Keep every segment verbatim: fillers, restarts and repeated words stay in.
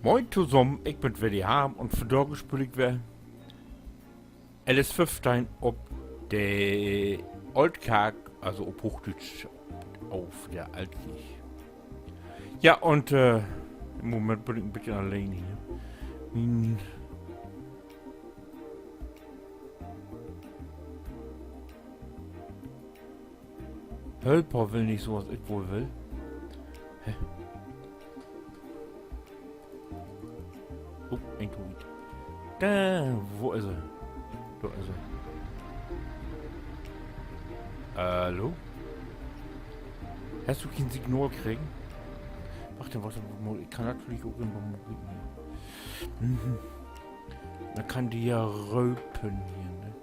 Moin tosamen, ik bün weer de Harm un vandaag speel ik weer L S föffteihn op de Oldkark, also op Hoochdüütsch, op de Altkirch. Ja, un, äh, in Moment bün ik en beten alleen hier. Mien Hölper will nich so, as ik woll will. Hä? Oh, een Toet. Dor, wo is he? Dor is he. Hallo? Hest du keen Signal kregen? Wacht, wacht, ik kann natürlich ok in Mobil. Mhm. Denn kann de ja röpen hier, ne?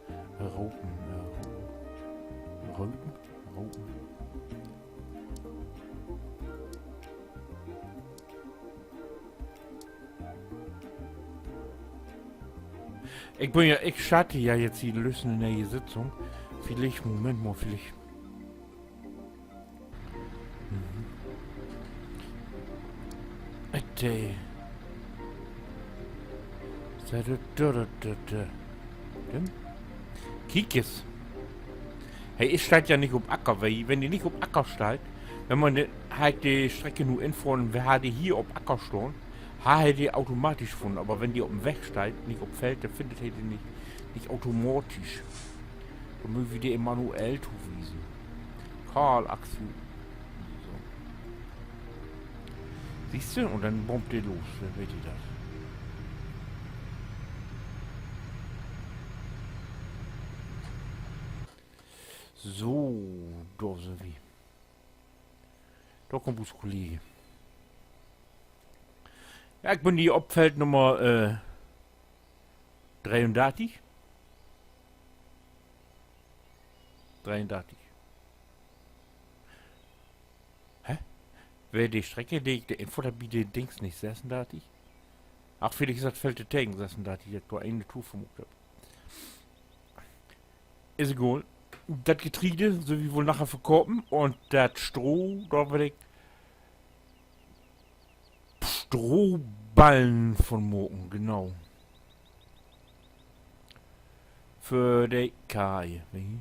Ropen, äh, ropen. Röpen? Ropen. Ik bün ja, ik start ja jetzt hier lüst en ne'e Sitzung. Villicht, Moment mal, villicht. Mhm. Äh, de. Denn? Kiek es. He is, steiht ja nich op Acker, wiel, wenn de nich op Acker steiht, wenn man de, harr ik de Strecke nu infohren, harr de hier op Acker stahn, harr he de automatisch funnen, aver wenn de op 'n Weg steiht, nich op Feld, denn finnt he de nich, nich automatisch. Dor mööt wi de manuell towiesen. Karl Axel. So. Sühst du? Un denn bumst de los, denn weet he dat. So, dor sünd wi. Dor kummt us Kolleeg. Ja, ik bün hier op Feld Nummer, äh, dreeundartig. Dreeundartig. Hä? Weer de Strecke, de ik dor infohrt heff, bi de Dings nich sössundartig? Ach, villicht is dat Feld dortegen sössundartig, dat ik dor ene Tour vör maakt heff. Is egal. Dat Getreide süll wi woll naher verkopen un dat Stroh, dor will ik Strohballen von maken, genau. För de Kaje, ne?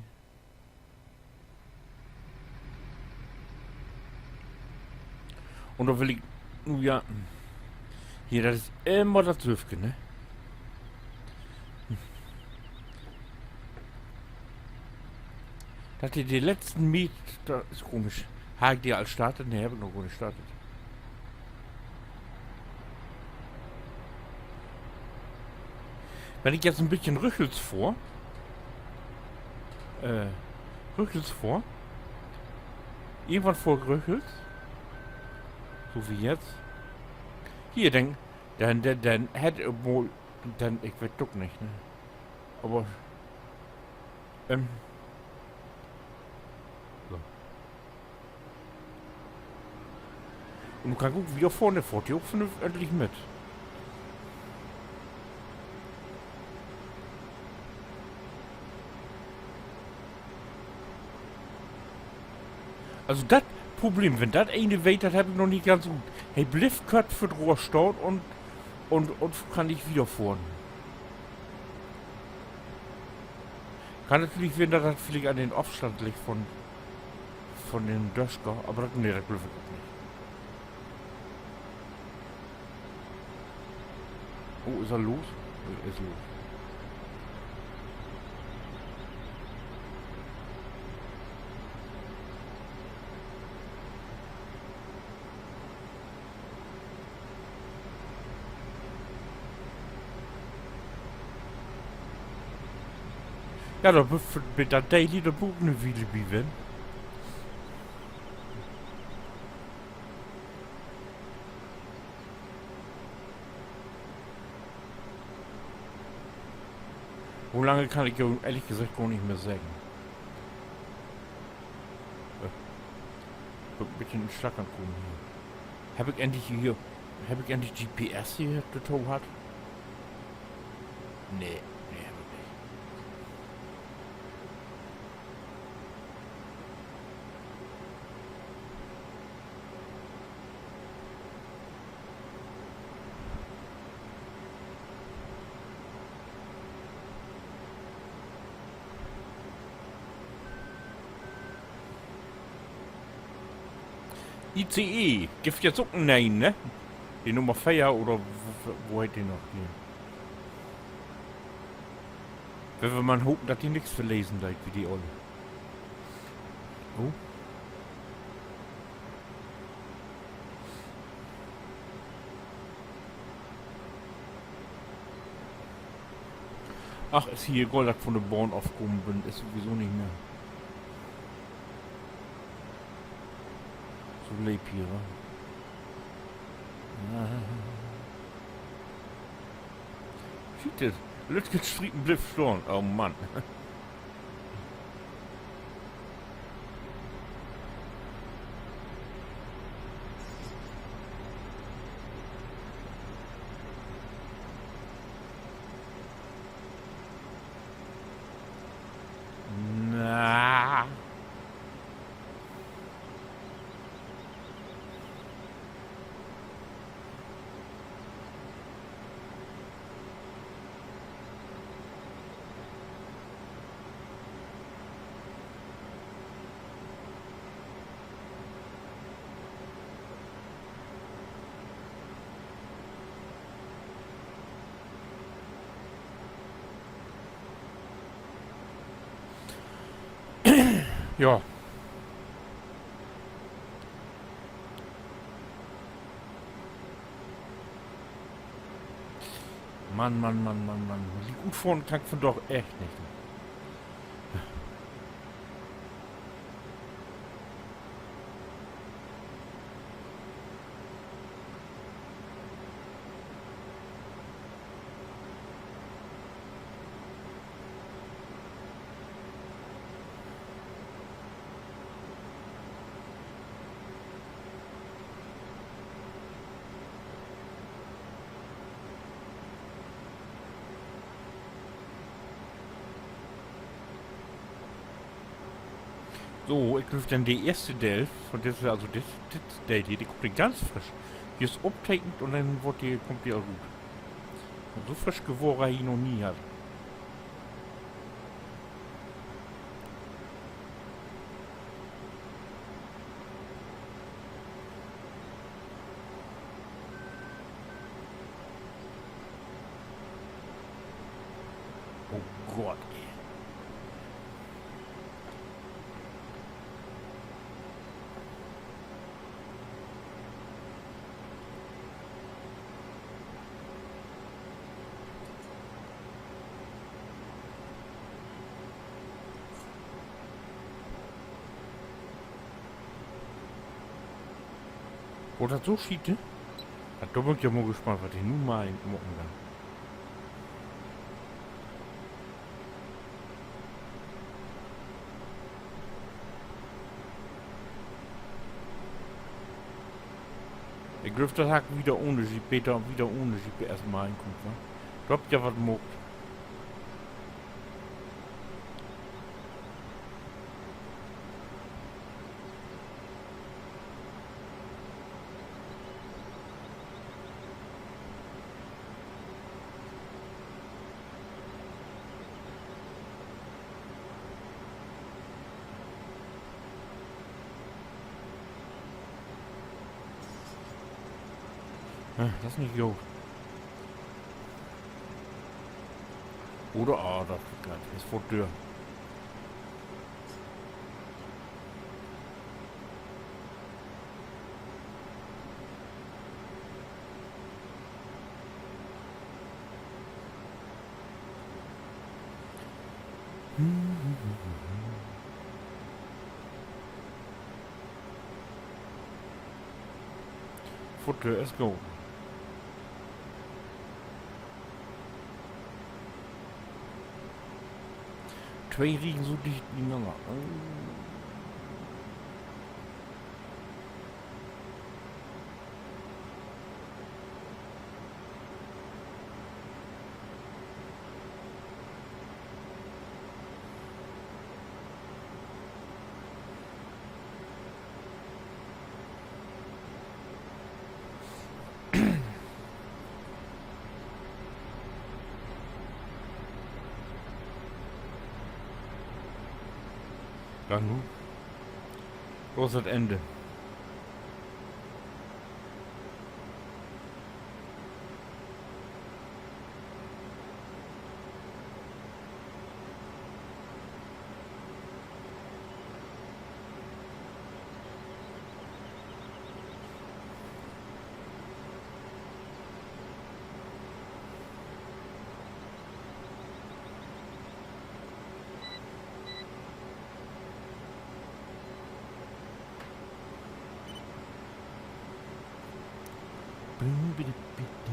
Un dor will ik nu ja, hier, dat is immer dat Sülvige, ne? Dat de, de letzten Meter, dat is komisch. Harr ik de al startet? Nee, heff ik noch gor nich startet. Wenn ik jetzt en beten rüchels fohr, äh, rüchels fohr, irgendwann fohr ik rüchels, so wie jetzt, hier, denn, denn, denn, denn hett, obwohl, denn, ik weet ok nich, ne? Aver, ähm, so. Un nu kann ik ok wieder fohren, de fohrt hier ok vernünf-, ordentlich mit. Also dat Problem, wenn dat een weet, dat heff ik noch nich ganz ut. He blifft kort vör 't Rohr stahn un, un, un kann nich wiederfohren. Kann natürlich ween, dat dat villicht an den Afstand liggt von, von den Dösker, aver dat, nee, dat glööv ik ok nich. Oh, is he los? He is los. Ja, dor, bi dat Daily, dor mutt ik ok en Wiel bi ween. Wo lang kann ik jo ehrlich seggt gor nich mehr seggen. Bün en beten in Slack ankamen hier. Heff ik egentlich hier, heff ik egentlich G P S hier dorto hatt? Nee, nee, heff ik nich. I C E. Gifft jetzt ok en ne'en, ne? De Nummer veer oder wo, wo heet de noch? De, wenn wi man hopen, dat de nix verlesen deit, wie de olle. Oh. Ach, is hier egal, dat ik von de Bahn afkamen bün, is sowieso nich mehr so leep hier, wa? Schiet, Lütkestriepen blifft stahn. Oh Mann. Na. Ja. Mann, Mann, Mann, Mann, Mann. Liek utfohren kann ik vandaag echt nich. So, ik glööv denn de eerste Deel von disse, also dit, dit Deel hier, de kummt denn ganz frisch. De is optekent un denn warrt de, kummt de al rut. Un so frisch Gewahr heff ik noch nie hatt. Oh Gott, ey. Warrt dat so schiete? Ja, dor bün ik ja mal gespannt, wat de nu mal maken kann. Ik glööv, dat harr ik wieder ohne G P, beter wieder ohne G P S mal hinkummt, wa? Dor hebb ik ja wat maakt. Ja, dat is nich goot. Oder, ah, dat geiht, is vör de Döör. Vör de Döör is goot. Twee Riegen so dicht bi'nanner. Oh. Ja, nu. Dor is dat Enne. Bitte, bitte.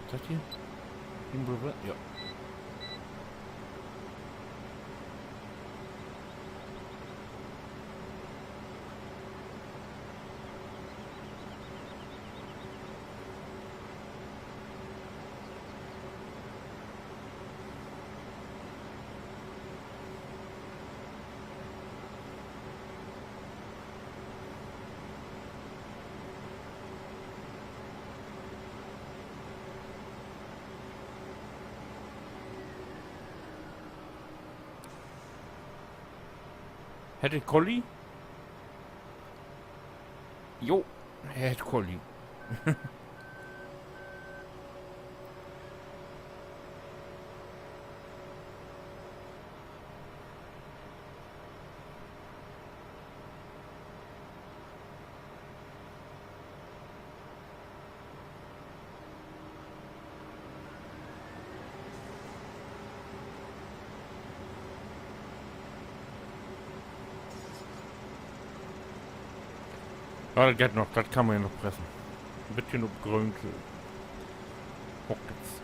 Is dat hier? Ja. Hett de Kolli? Jo, he hett Kolli. Ja, dat geiht noch, dat kann man ja noch pressen. En beten op Gröönte. Maakt nix.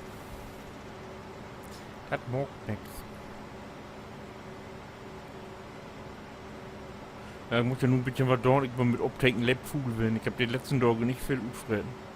Dat maakt nix. Ja, ik mutt ja nu en beten wat doon. Ik bün mit Opteken leep fuul ween. Ik heff de letzten Daag nich veel utfreten.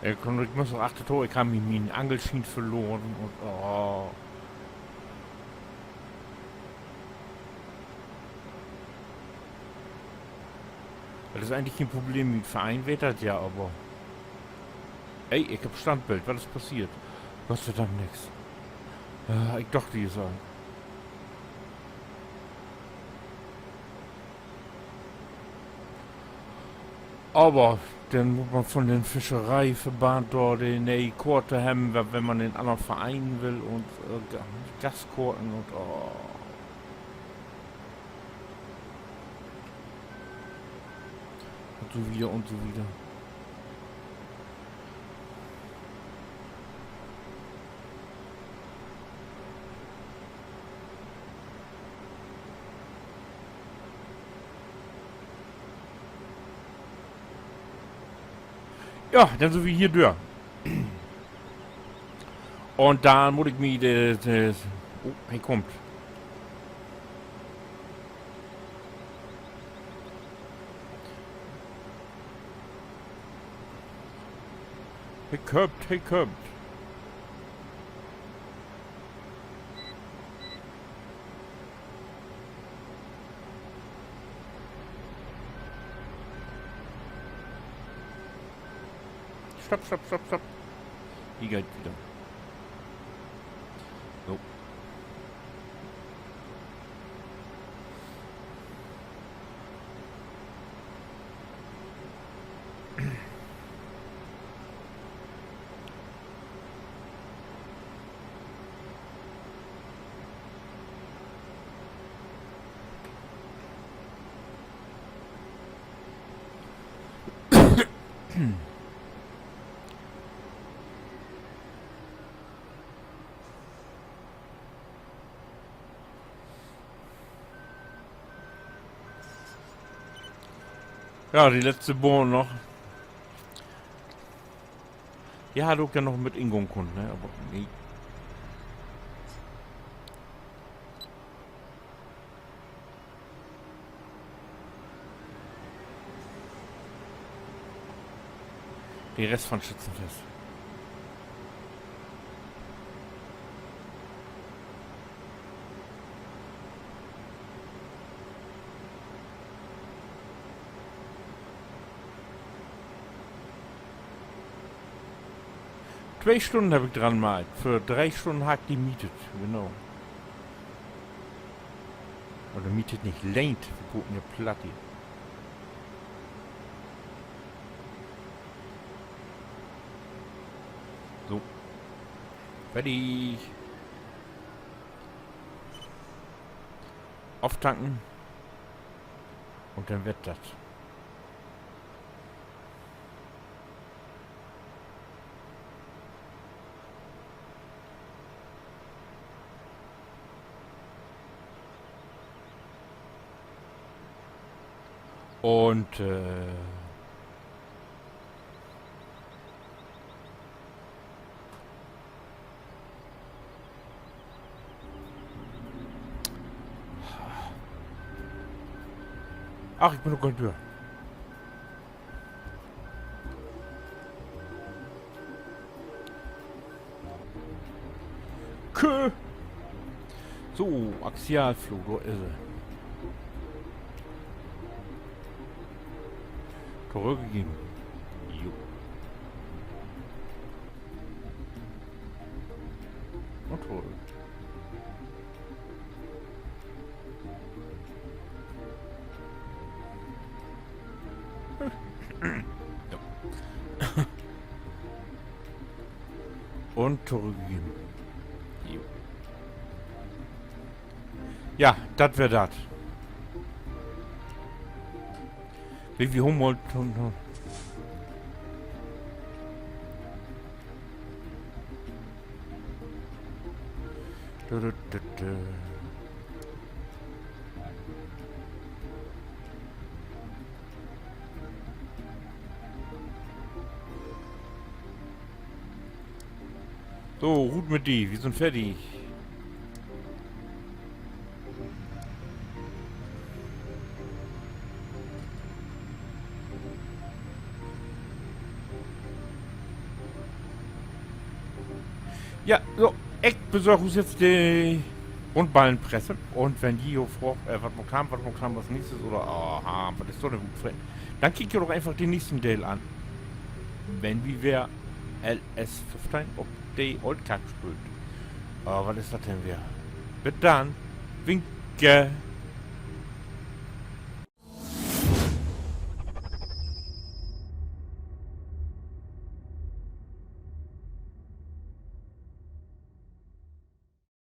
Ik mutt noch achterto, ik heff mien Angelschien verloren un, oh. Dat is egentlich keen Problem, mien Vereen weet dat ja, aver, ey, ik heff Standbild, wat is passeert? Gott sei Dank nix. Ja, ik doch, de is al. Aver denn mutt man von den Fischereiverband dor de ne'e Koort hebben, wa-, wenn man in en anner Vereen will un, äh, Ga-, Gastkoorten un, oh. Un so wieder un so wieder. Ja, denn sünd wi hier dör. Un denn mutt ik mi de, de, oh, he kummt. He kummt, he kummt. Stopp, stopp, stopp, stopp. Hier geiht wieder. So. Ja, de letzte Bahn noch. De harr ik ja noch mit ingahn kunnt, ne? Aver nee. De Rest von Schützenfest. Twee Stünnen heff ik dran maakt. För dree Stünnen harr ik de mietet. Genau. Dormit dat nich lehnt, wi bruken ja Platt hier. So. Fertig. Aftanken. Un denn warrt dat. Un, äh, ach, ik bün doch gor nich dör. Kö. So, Axialfloh, dor is he. Torüchgeven. Jo. Un torüch. Jo. Un torüchgeven. Jo. Ja, dat weer dat. Wi, wi holen mal to, to. Dü, dü, dü, dü. So, rut mit di, wi sünd fertig. Ja, so, ik besorg us jetzt de Rundballenpresse. Un wenn ji jo fraagt, äh, wat maakt wi, wat maakt wi as nächstes oder, aha, wat is so 'ne gode Fründ, denn kiekt jo doch eenfach den nächsten Deel an. Wenn wi weer L S föffteihn op de Oldkark speelt. Ah, wat is dat denn weer? Bit dann. Winke.